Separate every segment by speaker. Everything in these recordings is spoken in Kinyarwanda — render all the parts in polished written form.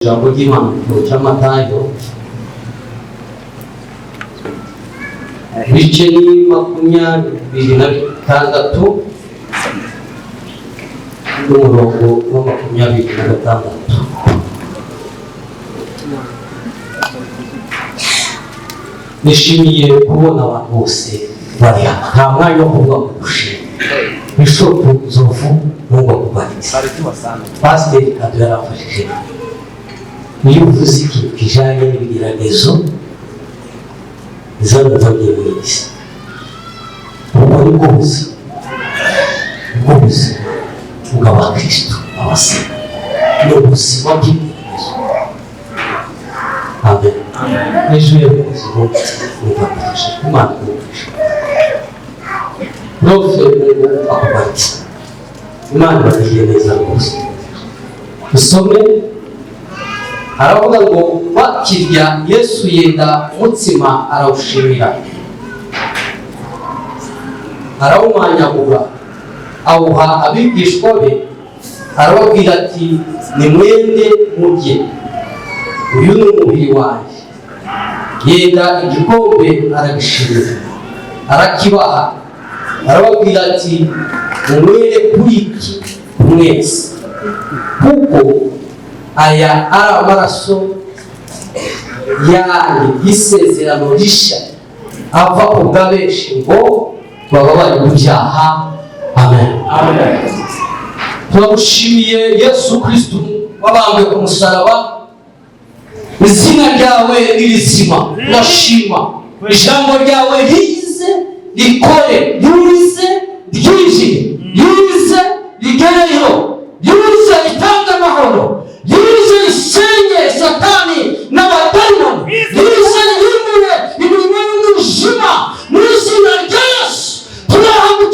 Speaker 1: Ijambo ry'Imana mu gitabo cya Matayo, ibice ni 26 n'umurongo wa 26. Nishimiye kubona abantu bose bari hano. Nta mwanya wo kuvuga ngo dushime. Bishop Nzovu, Mungu akubariki. Pasiteri Kado yaramfashije. Iyo uvuze ikintu kijanye n'ibigeragezo, nzanumva ngiye mu isi. Ubwo nibwo buzima, nibwo buzima bw'abakristo abasenga, ni ubuzima bw'ibigeragezo. Amen. Ejo yabivuze ngo mugafashe, Imana kumufasha. Prof, Mungu akubariki. Imana ibagiriye neza rwose. Dusome. Aravuga ngo bakirya, Yesu yenda umutsima, arawushimira, arawumanyagura, awuha abigishwa be, arababwira ati: "Nimwende murye, uyu ni umubiri wanjye." Yenda igikombe, aragishimira, arakibaha, arababwira ati: "Munywere kuri iki mwese, kuko aya ari amaraso yanjye y'isezerano rishya, ava ku bwa benshi ngo bababarirwe ibyaha." Amen. Turagushimiye Yesu Kristu wabambwe ku musaraba. Izina ryawe ni rizima. Turashima ijambo ryawe, rize rikore, rize ryinjire, rize rigereyo, rize ritange amahoro, rize risenye Satani n'abadayimoni, rize rihindure imirimo y'umwijima mu izina rya Yesu. Turaha mu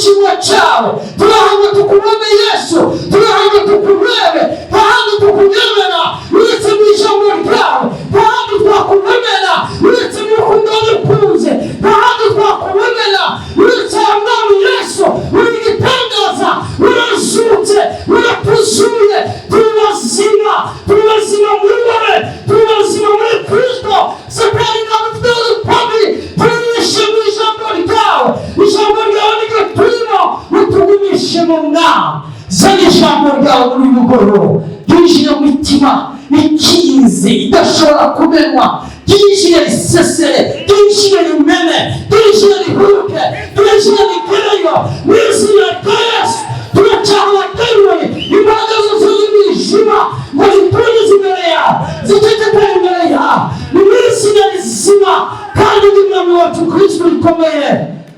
Speaker 1: cyawe, turaha tukubone Yesu, turaha tukurebe. Nta handi tukurebera uretse mu ijambo ryawe, nta handi twakubonera uretse mu rukundo wadukunze, nta handi twakubonera uretse Mwami Yesu. Uri igitangaza, urazutse, uratuzuye, turi bazima, turi bazima muri wowe, turi bazima muri Kristo. Satani ntabwo ufite urupabi. Turihishe mu ijambo ryawe, ijambo ryawe niryo turimo, utugumishe mu Mwami. Zana ijambo ryawe muri mugoroba, ryinjire mu mitima ikinze idashobora kumenwa, ryinjire risesere, ryinjire rimene, ryinjire rihuruke, ryinjire rigereyo mu izina rya Yesu. Turacyaha abadayimoni, imbaraga zose z'umwijima, ngo ziturize imbere yawe, zicecekere imbere yawe, ni mu izina rizima kandi ry'Umwami wacu Kristo rikomeye.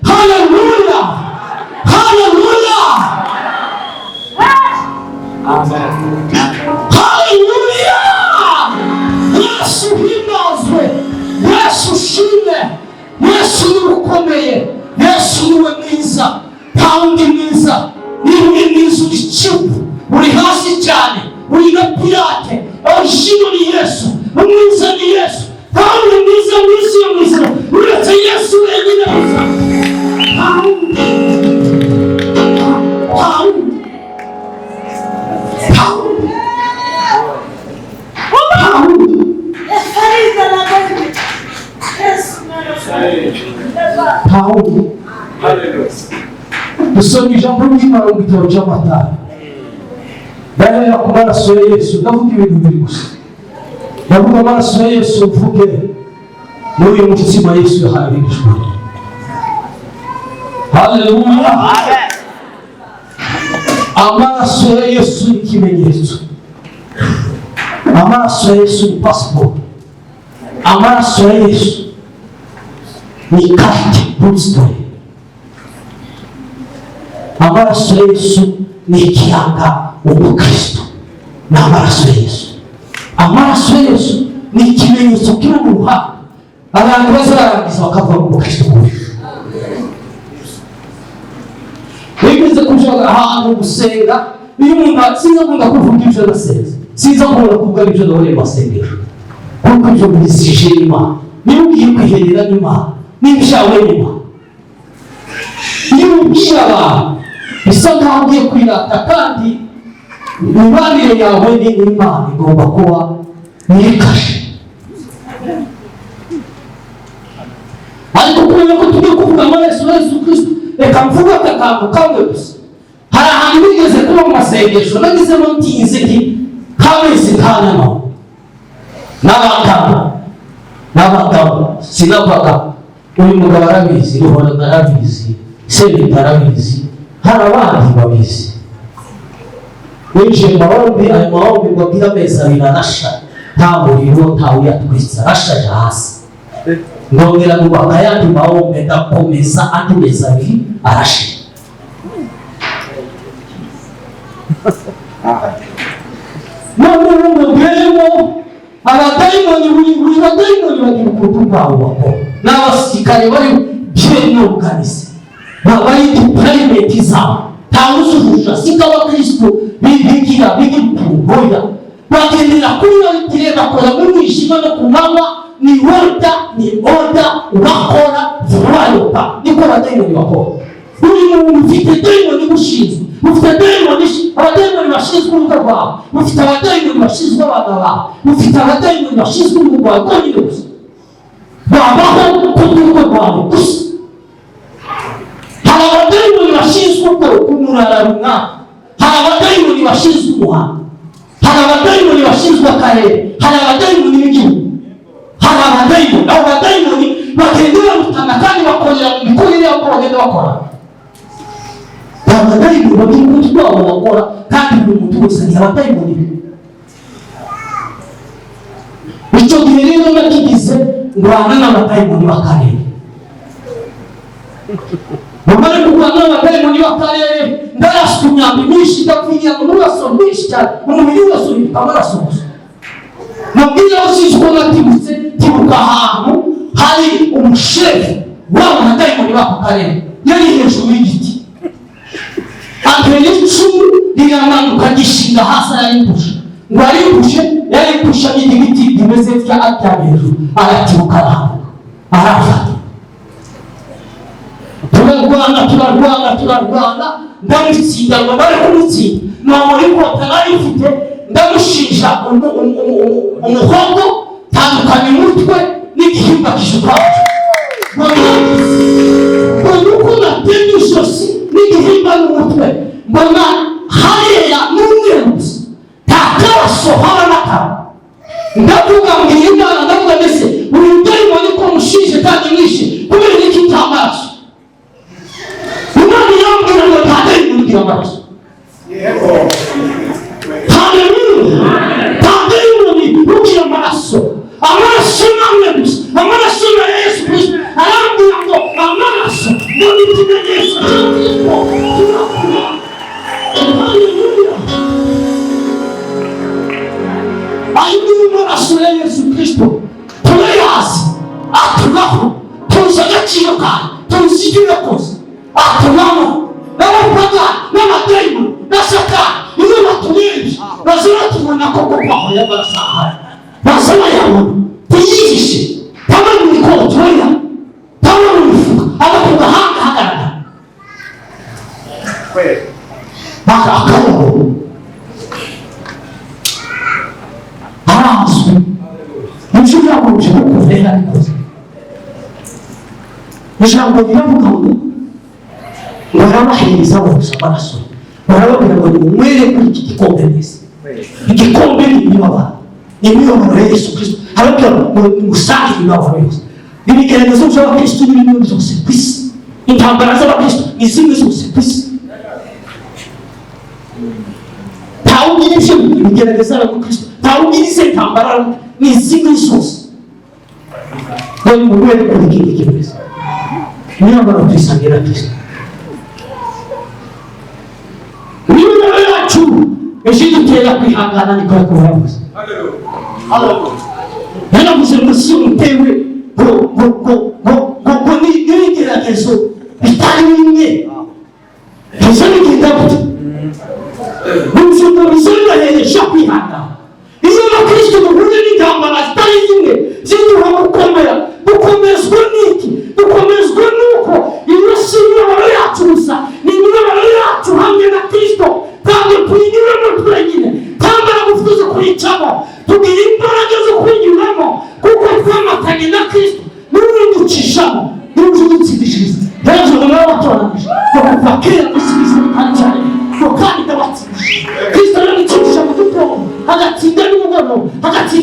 Speaker 1: Haleluya, haleluya! Haleluya! Yesu himbazwe, Yesu ushimwe, Yesu niwe ukomeye, Yesu niwe mwiza, nta wundi mwiza. Niba uri mwiza, uri cheap, uri hasi cyane, uri na pirate. Original ni Yesu, umwiza ni Yesu. Nta wundi mwiza mu isi yo mu ijuru uretse Yesu wenyine gusa. Nta wundi, nta wundi, nta wundi, nta wundi. Nta wundi. Dusoma ijambo ry'Imana mu gitabo cy'Amatayo. Ndahera ku maraso ya Yesu. Ndavuga ibintu bibiri gusa. Ndavuga amaraso ya Yesu, mvuge n'uyu mutsima Yesu yahaye abigishwa be. Haleluya! Amaraso ya Yesu ni ikimenyetso, amaraso ya Yesu ni pasiporo, amaraso ya Yesu ni carte d'identité, amaraso ya Yesu ni ikiranga umukristo, ni amaraso ya Yesu. Amaraso ya Yesu ni ikimenyetso kiri mu ruhanga, abantu bazarangiza bakavuga ngo umukristo nguyu. Wigeze kuja ahantu gusenga, iyo umuntu, sinza nkunda kuvuga ibyo nasenze, sinza nkunda kuvuga ibyo nabonye mu masengesho, kuko ibyo bizije Imana. Niba ugiye kwiherera n'Imana, n'ibyawe n'Imana, iyo ubwira abantu bisa nkaho ugiye kwirata, kandi imibanire yawe n'Imana igomba kuba Ni kashe. Ariko kubera ko tugiye kuvuga amaraso ya Yesu Kristo, reka mvuge aka kantu kamwe gusa. Hari ahantu bigeze kuba mu masengesho nagizemo ntinze nti nk'amezi nk'ane n'abagabo sinavaga. Uyu mugabo arabizi, Ruhorana arabizi, Sebita arabizi, hari abandi babizi. Winjiye mu mahombi, ayo mahombi ngo agire amezi abiri arasha, nta muriro, ntawe uyatwitse, arashaje hasi. Ndongera nubaka ayandi mahombe, ndakomeza andi mezi abiri arasha. Noneho ngo ngeremo abadayimoni, buri badayimoni bagira ukuntu bwabo bakora. N'abasirikare bari bien organisé, bari deployment zabo, ntawe uzuhusha. Siko abakristo bigira ukuntu bagendera kuri yo, bakora mu mwijima no ku manywa. Ni order, ni order, bakora vuba, niko abadayimoni bakora. Buri muntu ufite dayimoni igushinzwe, ufite dayimoni, abadayimoni bashinzwe urugo rwawe, ufite abadayimoni bashinzwe abana bawe, ufite abadayimoni bashinzwe urugo rwawe rwonyine gusa, babaho kubw'urugo rwawe gusa. Hari abadayimoni bashinzwe ubwoko umurara runaka, hari abadayimoni bashinzwe umuhanda, hari abadayimoni bashinzwe akarere, hari abadayimoni b'igihugu, hari abadayimoni. Abo badayimoni bagenda barutana kandi bakorera mu mikorere yabo bagenda bakora. Abadayimoni bagira uburyo bwabo bakora, kandi buri muntu wese agira abadayimoni be. Icyo gihe rero nakigize ndwana n'abadayimoni b'akarere. Bamara kurwana n'abadayimoni b'akarere, ndaraswa imyambi myinshi, ndapfiriya mu maraso menshi cyane, umubiri wose uhinduka amaraso gusa. Mubwira aho sinzi uko natibutse, tibuka ahantu hari umushefu w'abo badayimoni b'ako karere, yari hejuru y'igiti. Atera icumu riramanuka gishinga hasi, ararimpusha. Ngo arimpushe, yarimpusha n'igiti rimeze gutya, aryamye hejuru, aratibuka arahanuka, arafata. Turarwana, turarwana, turarwana, ndamutsinda. Ngo bari kumutsinda, namuri inkota nari mfite, ndamushinja umuhogo, tandukanya umutwe n'igihimba kishukacu. Mbona uko natemye ijosi n'igihimba n'umutwe, mbona harera n'umweru gusa, nta karaso haba n'akantu. Ndavuga, mbwira Imana, ndavuga mbese uyu dayimoni ko mushinje kandi mwishe, kubera iki nta maraso? Imana irambwira ngo nta dayimoni ugira amaraso. Haleluya! Nta dayimoni ugira amaraso, amaraso ni amwe gusa, amaraso ni aya Yesu Kristo. Arambwira ngo amaraso ngo ni ikimenyetso cy'uko turakura. Haleluya! Ayo ni amaraso ya Yesu Kristo, turayazi, atubaho, tuzi agaciro kayo, tuzi ibyo yakoze, atubaho. N'abapagani n'amadayimoni na Satani, iyo baturebye baza batubona koko kwaho y'amaraso ahari, baza bayabona, tuyihishe, taba mu ikoti, oya, taba mu mifuka, aba ku gahanga hagaragara, akayabona, arazwi. Nibyo byakomeje kuko yarabikoze. Ijambo riravuga ngo barabahereza bose amaraso, barababwira ngo nimunywere kuri iki gikombe mwese. Igikombe ni imibabaro, ni imibabaro ya Yesu Kristo. Arababwira ngo nimusange imibabaro yose, ibigeragezo by'abakristo ni bimwe byose ku isi, intambara z'abakristo ni zimwe zose ku isi. Ntawe ugira ibyo bigerageza abakristo, ntawe ugira izo ntambara, ni zimwe zose. Ngo nimunywere kuri iki ngiki mwese, imibabaro tuyisangira Kristo. Imibabaro yacu ejo idutera kwihangana, niko Yakobo yavuze. Yaravuze ngo si mutewe ngo ngo ngo ngo ngo ngo ni n'ibigeragezo bitari bimwe, biza bigenda gute, ubuzima biza bibaheresha kwihangana. Iyo abakristo duhuye n'intambara zitari zimwe, ziduha gukomera. Dukomezwa n'iki? Dukomezwa n'uko iyo si imibabaro yacu gusa, ni imibabaro yacu hamwe na Kristo, kandi tuyinyuramo twenyine, nta mbaraga ufite zo kuyicamo. Tugira imbaraga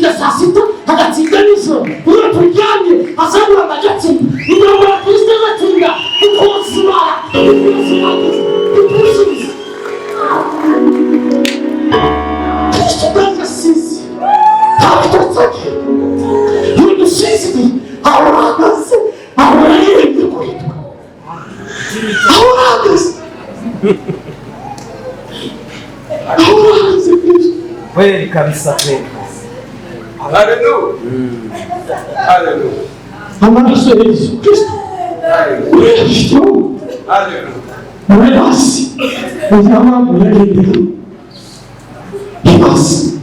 Speaker 1: Agatsinda saa sita, agatsinda nijoro, iyo turyamye azabura agatsinda. Intambara Kristo agatsinda, ntitwozimara, ntitwozirangiza, ntitwosubiza. Kristo ubwanjye asize ntabwo agira. Iyo dusinziriye ahora ahagaze, ahora yemye kuri twe, ahora ahagaze, ahora ahagaze Kristo.
Speaker 2: Kweli kabisa, kweli.
Speaker 3: Haleluya. Haleluya.
Speaker 1: Amaraso ya Yesu Kristo urayafite?
Speaker 3: Haleluya.
Speaker 1: Murayazi, muyaba muyagendera ibasi.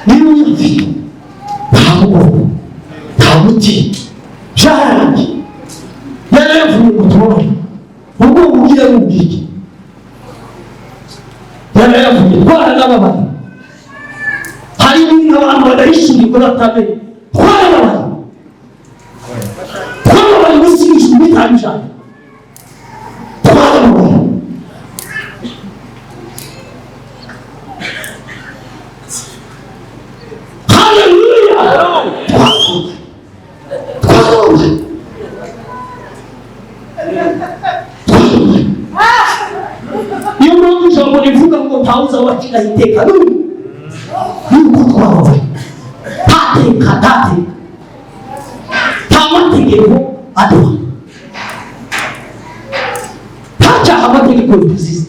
Speaker 1: Niba uyafite, nta bwoba, nta muti, byararangiye. Yarayavuye ngo tubone ubwo bubwira bubwike. Yarayavuye, twaranababaye. Hari ibintu abantu badahishurirwa, batamenya. Twarababaye, twababaye umunsi w'ijuru bitanu ijana, twarababaye. Haleluya! Twarababaye, twarababaye, twarababaye. Niyo mpamvu ijambo rivuga ngo ntawuza waciraho iteka n'ubu, yuko twababaye. Ntateka, ntateka, nta mategeko aduha, nta cyaha amategeko tuzize.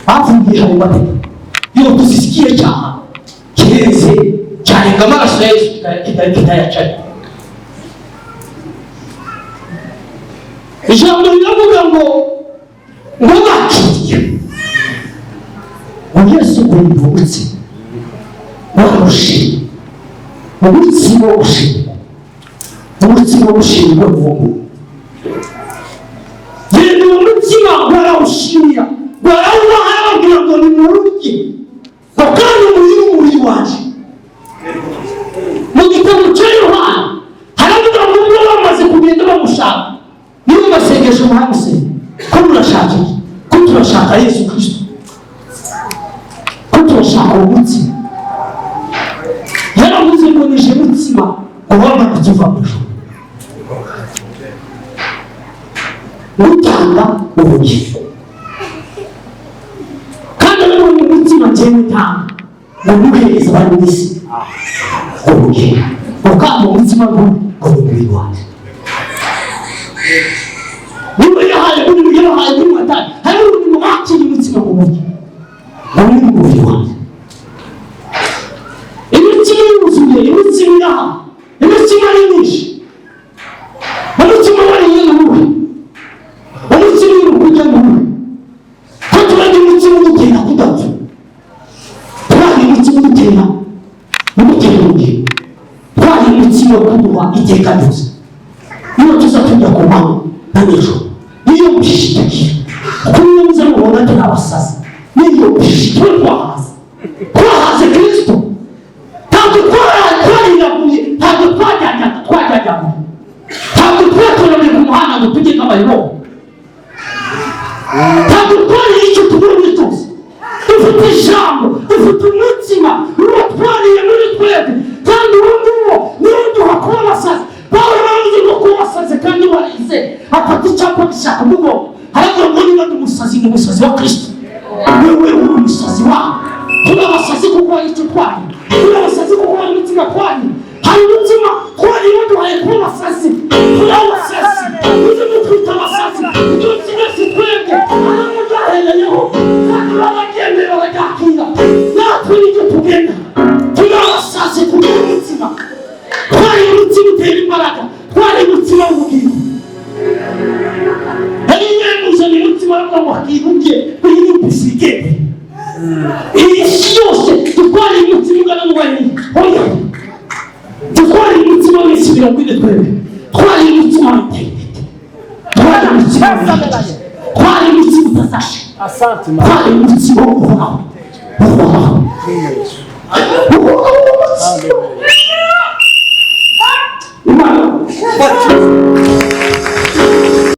Speaker 1: Bafungiye ayo mategeko iyo tuzisikiye cyaha kirenze cyarenga amaraso ya Yesu kitayacanye. Ijambo riravuga ngo bakiriye ngo Yesu guhindura umutsima warushimye, umutsima wo gushimwa, umutsima wo gushimwa ni uwo nguwo. Genda, uwo mutsima barawushimira, barawubaha, arababwira ngo nimuwurye, ngo kandi umubiri w'umubiri wanjye. Mu gitabo cya Yohana haravuga ngo ubwo bamaze kugenda bamushaka, niba masengesho muhamusenga ko murashaka iki? Ko turashaka Yesu Kristo, ko turashaka uwo mutsima. Yaravuze ngo nije mutsima ngo wamanutse uva mu ijuru, utanga ubugingo. Kandi rero uyu mutsima njyewe ntanga ngo muhereze abari mu isi ubugingo, ngo kandi uwo mutsima ngo ni umubiri wanjye. Niba yahaye buri, yahaye buri matari, hari umuntu wakira umutsima ngo murye, ngo ni umubiri wanjye. Imitsima yuzuye, imitsima iraha, imitsima ari myinshi. Umutsima wariye ni uwuhe? Umutsima uri kurya ni uwuhe? Ko turarya umutsima udutera kudapfa, turarya umutsima udutera ubugingo, turarya umutsima wo kuduha iteka ryose. Niyo tuza tujya ku manywa na nijoro, niyo mushishikariye kuko niyo muza mubona turi abasazi, niyo tube twahaze, twahaze Kristo. Ntabwo twariraguye, ntabwo twajyajyaga, twajyajyaguye, ntabwo twatoraniye ku muhanda ngo tujye nk'abayoboke, ntabwo twariye icyo tubonye cyose. Dufite ijambo, dufite umutsima uwo twariye muri twebwe, kandi uwo nguwo niwo uduha kuba abasazi. Pawulo yaravuze ngo kuba abasazi kandi warize, afata icyapa gishaka umugongo, aravuga ngo niba ndi umusazi, ni umusazi wa Kristo. Wewe uri umusazi wawe. Turi abasazi kuko hari icyo twariye, turi abasazi kuko hari umutsima twariye, hari umutsima twariye waduhaye kuba abasazi. Turi abasazi, tuzi mutwita abasazi. Ibyo si twebwe, hari byahereyeho kandi barabyemera, baryakira. Natwe nibyo tugenda. Turi abasazi kubera umutsima twariye, umutsima utera imbaraga, twariye umutsima w'ubugingo. Yari yemuzanye umutsima, aravuga ngo akirurye uyiyumvise igende. Iyi si yose dutwariye umutsima ungana n'uwariye? Oya, dutwariye umutsima w'isi 40 twebwe. Twariye umutsima wa interineti, twariye umutsima w'interineti, twariye umutsima utazashira.
Speaker 2: Asante mama.
Speaker 1: Twariye umutsima wo guhoraho, uhoraho, uhoraho.